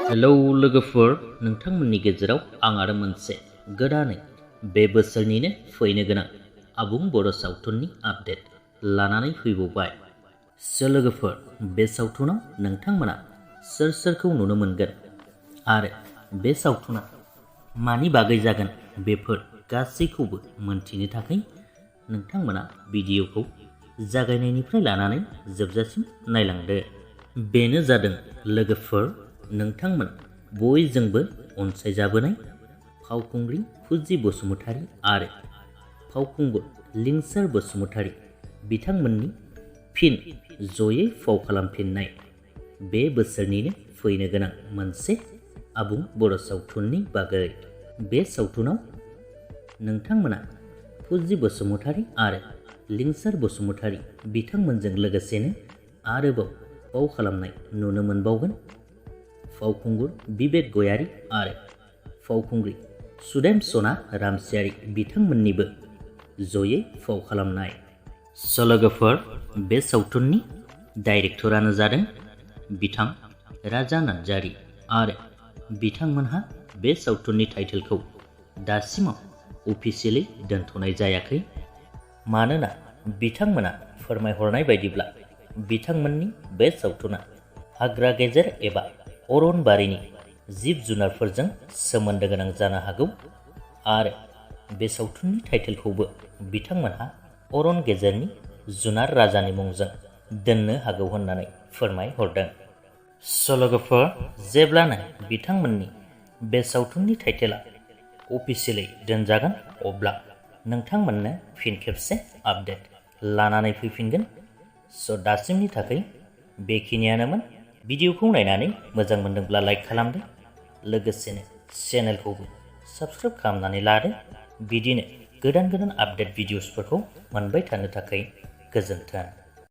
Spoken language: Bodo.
हेलौ लोगोफोर, नोंथांमोननि गेजेराव आं आरो मोनसे गोदानै बे बोसोरनिनो फैनो गोनां आबुं बर' सावथुननि आपडेट लानानै फैबावबाय। लोगोफोर, बे सावथुनाव नोंथांमोना सोर सोरखौ नुनो मोनगोन आरो बे सावथुना मानि बागै जागोन बेफोर गासैखौबो मोनथिनो थाखाय नोंथांमोना भिडिअखौ जागायनायनिफ्राय लानानै जोबजासिम नायलांदो। बेनो जादों लोगोफोर, नोंथांमोन बयजोंबो अनसायजाबोनाय फावखुंग्रि फुजि बसुमतारी आरो फावखुंगुर लिंसार बसुमतारी बिथांमोननि फिन जयै फाव खालामफिननाय बे बोसोरनिनो फैनो गोनां मोनसे आबुं बर' सावथुननि बागै। बे सावथुनाव नोंथांमोना फुजि बसुमतारी आरो लिंसार बसुमतारी बिथांमोनजों लोगोसेनो आरोबाव फाव खालामनाय नुनो मोनबावगोन फावखुंगुर बिबेक गयारी आरो फावखुंग्रि सुदेम सना रामसियारि बिथांमोननिबो जयै फाव खालामनाय। लोगोफोर, बे सावथुननि डाइरेक्टरानो जादों बिथां राजा नार्जारी आरो बिथांमोनहा बे सावथुननि टाइटेलखौ दासिमाव अफिसियेलि दोनथ'नाय जायाखै, मानोना बिथांमोना फोरमायहरनाय बायदिब्ला बिथांमोननि बे सावथुना हाग्रा गेजेर एबा अरनबारिनि जिब जुनारफोरजों सोमोन्दो गोनां जानो हागौ आरो बे सावथुननि टाइटेलखौबो बिथांमोनहा अरन गेजेरनि जुनार राजानि मुंजों दोननो हागौ होननानै फोरमायहरदों। लोगोफोर, जेब्लानो बिथांमोननि बे सावथुननि टाइटेला अफिसियेलि दोनजागोन अब्ला नोंथांमोननो फिन खेबसे आपडेट लानानै फैफिनगोन। दासिमनि थाखाय बेखिनियानोमोन। भिडिअखौ नायनानै मोजां मोनदोंब्ला लाइक खालामदो, लोगोसेनो चेनेलखौबो साबस्क्राइब खालामनानै लादो। बिदिनो गोदान गोदान आपडेट भिडिअसफोरखौ मोनबाय थानो थाखाय गोजोन्थों।